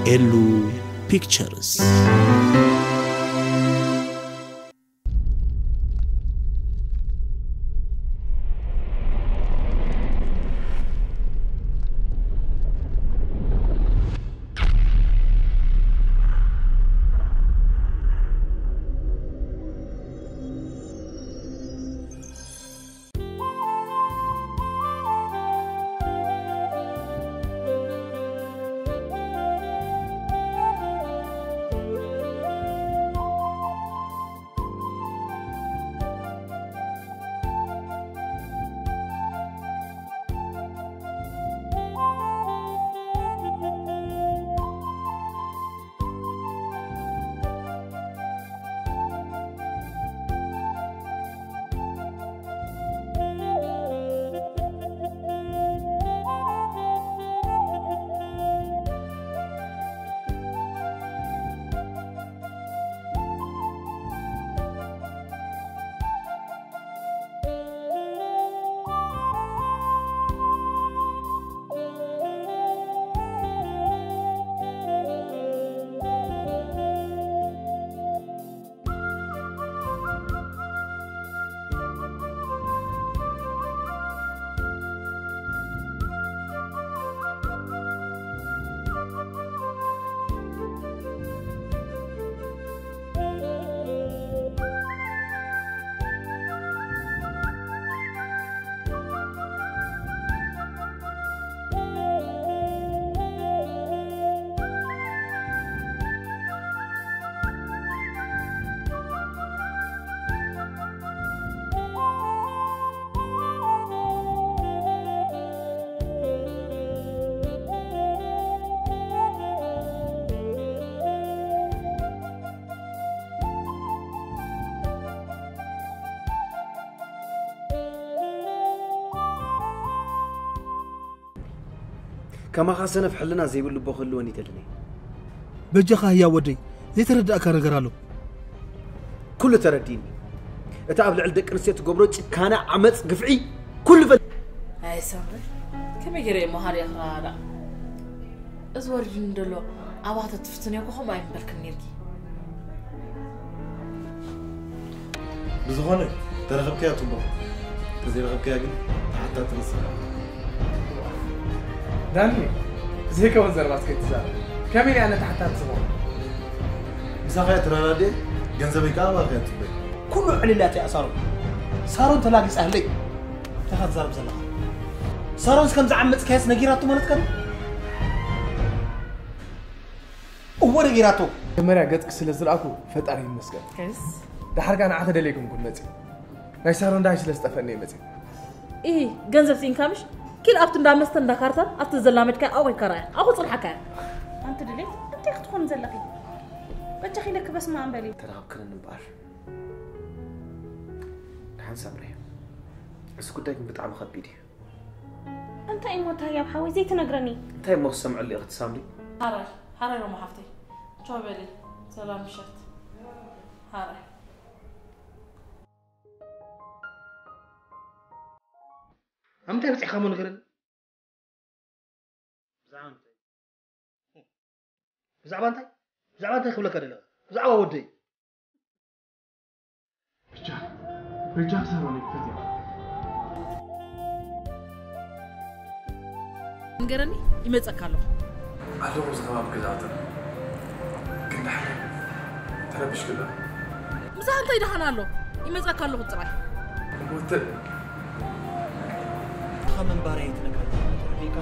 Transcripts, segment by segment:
ኤሉ ፒክቸርስ። ከማኻ ሰነፍ ሕልና ዘይብሉ ኣቦ ክህልወኒ ይደልን እየ። በጃኻ ህያብ ወደይ፣ ዘይተረዳእካ ነገር ኣሎ። ኩሉ ተረዲእኒ። እቲ ኣብ ልዕሊ ደቂ ኣንስትዮ ትገብሮ ጭካነ፣ ዓመጽ፣ ግፍዒ፣ ኩሉ ፈል- ኣይ ሳምሪ፣ ከመይ ገይረ እየ መሃርያ ክረዳእ? እዚ ወሪድኒ ዘሎ ኣባተ ትፍትንዮ እኮ ከምኡ ኣይምበልክን ነይርኪ። ብዝኾነ፣ ተረኸብካያ ጽቡቕ፣ ተዘይረኸብካያ ግን ተሓታቲ ንስኻ። ዳኒ፣ ዘይከውን ዘረባ እስከ ኣይትዛረብ። ከመይ ኢለ ኣነ ተሓታቲ ዝኸውን? ምሳኻ እየ ተረዳድኤ፣ ገንዘበይ ከኣ ኣባኻ እየ ጽበይ። ኩሉ ዕልላት እያ ሳሮን። ሳሮን ተላጊጻ ህለይ። እንታይ ኢኻ ትዛረብ ዘለኻ? ሳሮንስ ከም ዝዓመጽካያስ ነጊራቶ ማለት ከ? እወ ነጊራቶ። መጀመርያ ገጽኪ ስለ ዝረኣኩ ፈጣሪ ይመስገን። እስ። ደሓር ከኣ ንዓኺ ደልየኩም ኩን መጽእ። ናይ ሳሮን ደሃይ ስለ ዝጠፈኒ እየ መጽእ። ኢሂ፣ ገንዘብ ስኢንካ ምሽ? ኪድ ኣብቲ እንዳ መስተ እንዳ ካርታ ኣብቲ ዘላመድካያ ኣብኡ ኬድካ ረኣያ። ኣብኡ ጽንሓካ እያ። ኣንቲ ድሌት፣ እንታይ ክትኾኒ ዘለኺ? በጃኺ ኢለኪ በስመ ኣብ በሊ። ተራኸብክን እምበኣር። ደሓን ሳምሪ። እዚ ጉዳይ ግን ብጣዕሚ ከቢድ እዩ። እንታይ እሞ እታ ህያብ ሓወይ ዘይትነግረኒ? እንታይ እሞ ክሰምዐሉ ኢኺ ሳምሪ? ሓራይ፣ ሓራይ ሮማ ሓፍተይ። ቻው በሊ። ሰላም ምሸት። ሓራይ። ኣብ ምንታይ በጺሕካ እሞ ንገረኒ? ብዛዕባ እንታይ? ብዛዕባ እንታይ? ብዛዕባ እንታይ ክብለካ ደለኻ? ብዛዕባ ወደይ። ብቻ፣ በጃ ክሳብ ኣነ ክፈትያ። ንገረኒ፣ ይመጸካ ኣለኹ። ኣለኹ፣ ኣብዚ ከባቢ ገዛውትን። ግን ደሓን ተረቢሽክላ። ምሳኻ እንታይ ደሓን ኣሎ? ይመጸካ ኣለኹ ጥራይ። እሞ ተ-፣ እኻ ምንባረይ ትነግረኒ ተረዲእካ?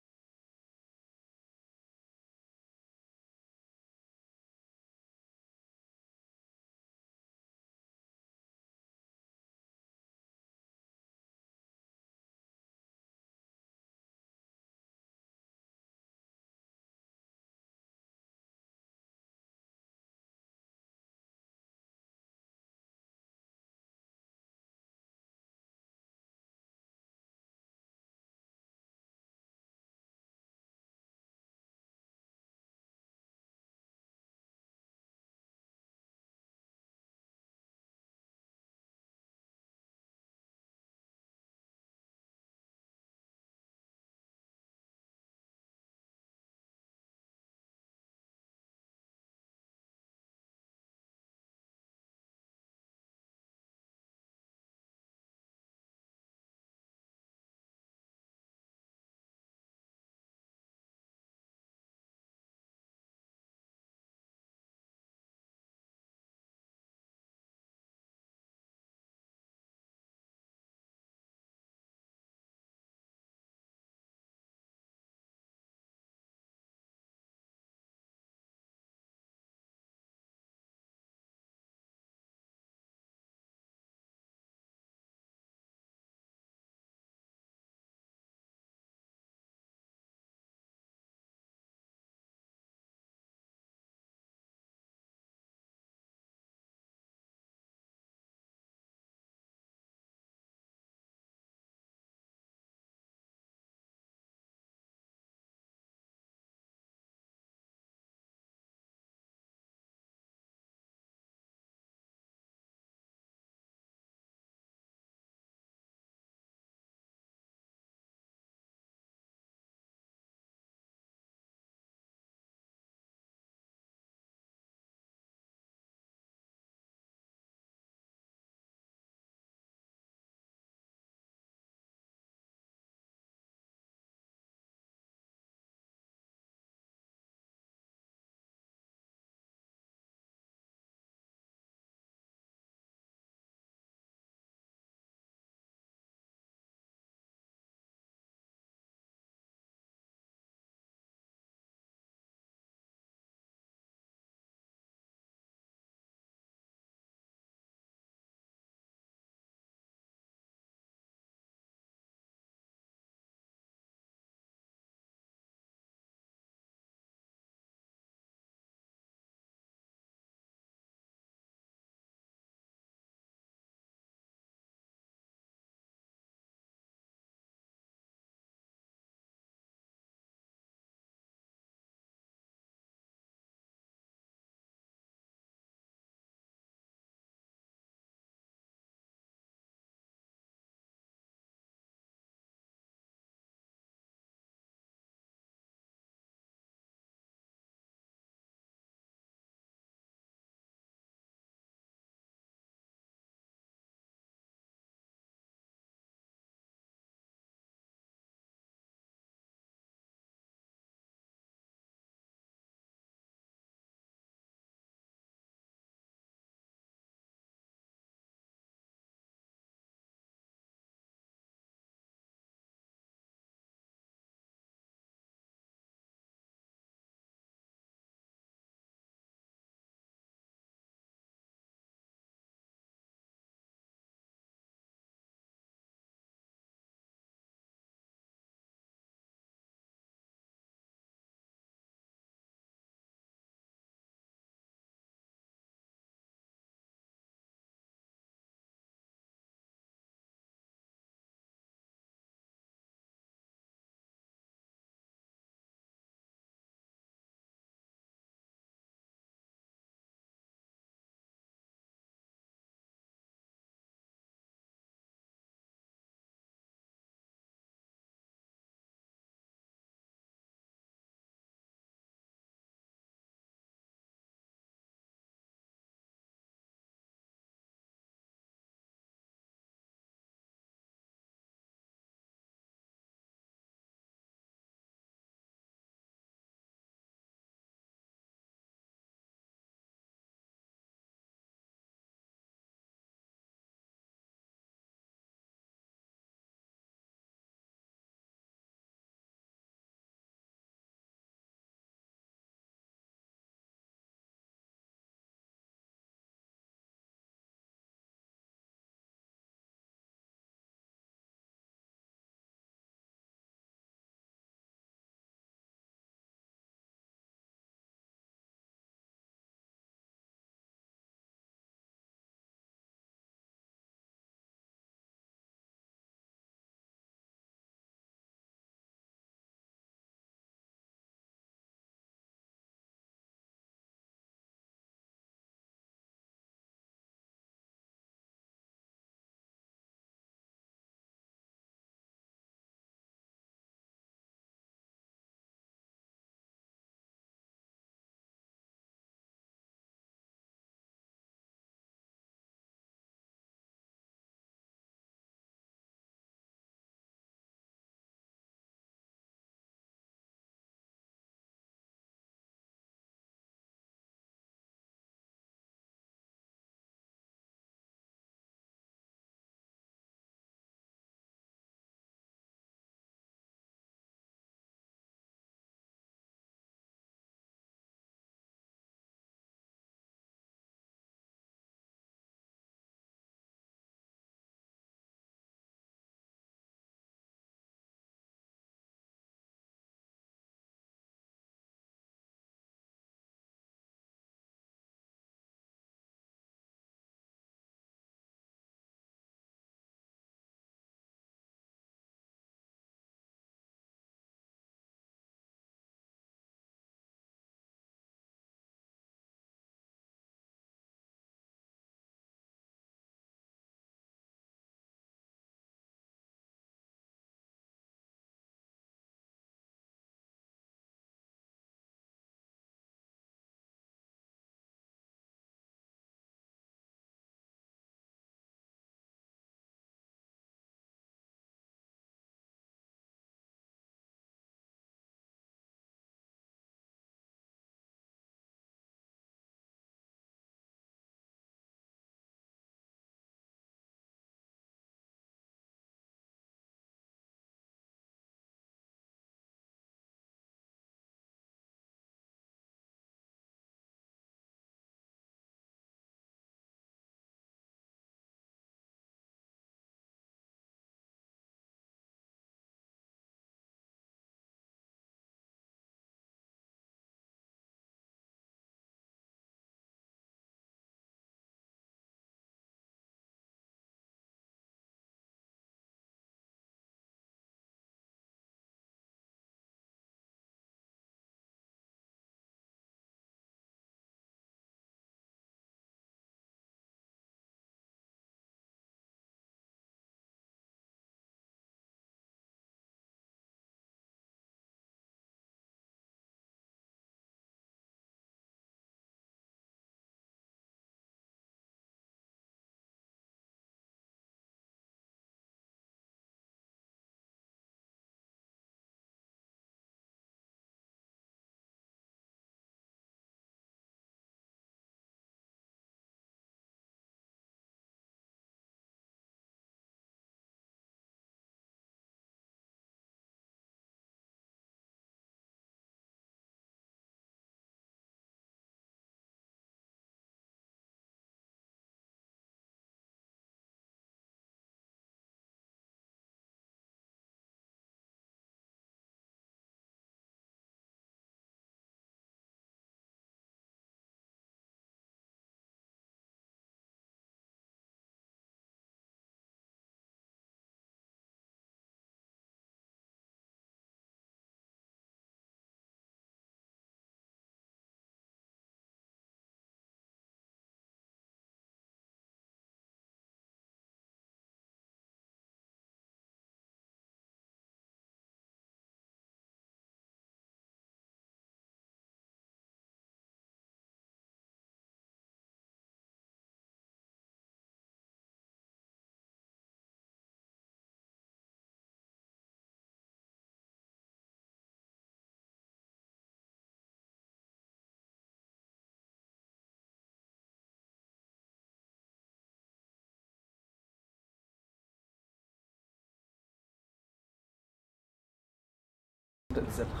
ትብለኒ ዘለኻ?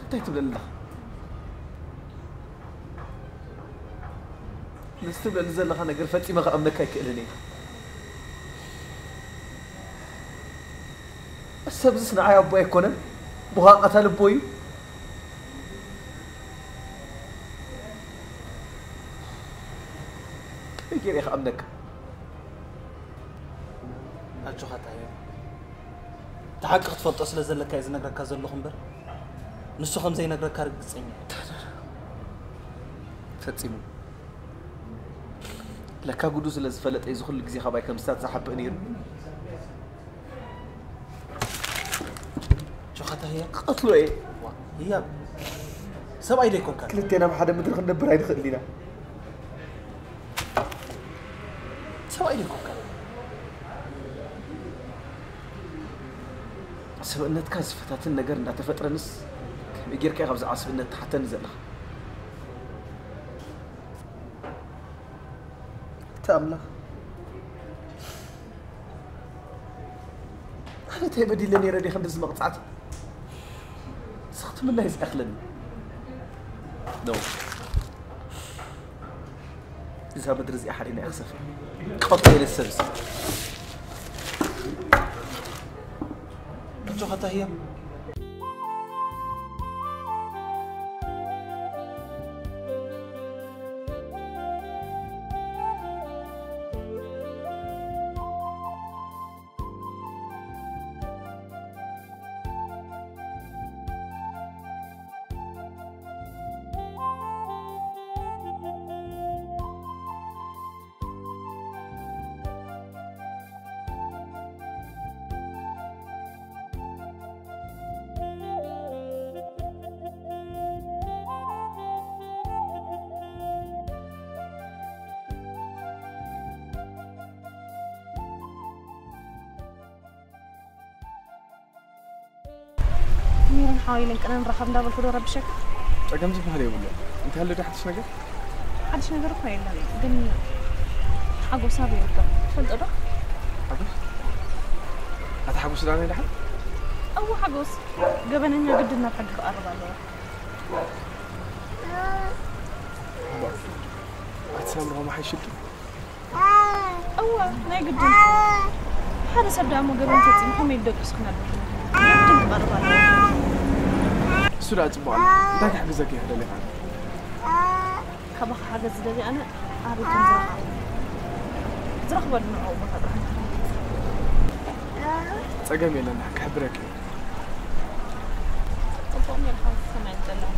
እንታይ ትብለኒ ኣለኻ? ነዚ ትብለኒ ዘለኻ ነገር ፈጺመ ክኣምነካ ኣይክእልን እየ። ሰብዝስ ንዓይ ኣቦይ ኣይኮነን፣ ብዃንቃታ ልቦ እዩ። ከመይ ገይረ ክኣምነካ? ኣጆኻ ታየ፣ እቲ ሓቂ ክትፈልጦ ስለ ዘለካ እየ ዝነግረካ ዘለኹ እምበር፣ ንሱ ከም ዘይነግረካ ርግጸኛ እየ። ፈጺሙ። ለካ ጉዱ ስለ ዝፈለጠ እዩ እዚ ኩሉ ግዜ ካባይ ከም ስታት ዝሓብእ ነይሩ። ጆኻ ታየ፣ ክቐትሎ እየ። ዋ፣ ህያብ፣ ሰብኣይ ዶ ኣይኮንካን? ክልቴና ኣብ ሓደ ምድሪ ክንነብር ኣይንኽእልን ኢና። ሰብኣይ ዶ ኣይኮንካን? ሰብእነትካ ዝፈታትን ነገር እንዳተፈጥረንስ ከመይ ጌርካ ኢኻ ብዛዕባ ስብእነት ትሓተኒ ዘለኻ? እቲ ኣምላኽ ኣነ እንታይ በዲለ ነይረ ድየ ክንድዚ መቕጻዕቲ? ስኽቲ ምናይ ዝኣኽለኒ? ኖ። እዛ ምድሪ እዚኣ ሓዲና እያ ክሰፍር። ክቐፍቶ ኢለ ሰብ እዚ። እጆኻ ታህያ። ሚሮን ሓወይ ኢለን ቅነ ንራኸብ እንዳበልኩ ዶ ረብሸካ? ጸገም ዝበሃል የብሉን። እንታይ ኣሎ ዶ ሓድሽ ነገር? ሓድሽ ነገር እኮ የለን፣ ግን ሓጎስ ኣበይ ይርከብ ትፈልጦ ዶ? ሓጎስ? ኣታ ሓጎስ ዳና ይደሓን? እወ ሓጎስ፣ ገበነኛ ግድን ናብ ሕጊ ክቐርብ ኣለዎ። እባ፣ ኣቲ ሳምሪ ከምኡ ሓይሽልኪ? እወ፣ ናይ ግድን። ሓደ ሰብ ደኣ እሞ ገበን ፈጺሙ ከመይ ኢሉ ደቂሱ ክነብር? ግድን ክቐርብ ኣለዎ። እሱ ደኣ ጽቡቕ ኣሎ። እንታይ ክሕግዘኪ ኢኺ ደሊኻ? ካባኻ ሓገዝ ዝደሊ ኣነ ኣበይ ከም ዝረኽቦ? ዝረኽበሉ ንዕኡ ቦታ ጥራሕ። ጸገም የለን፣ ክሕብረኪ እየ። ጽቡቕ ሜልካ ሰማይ ዝጸልም።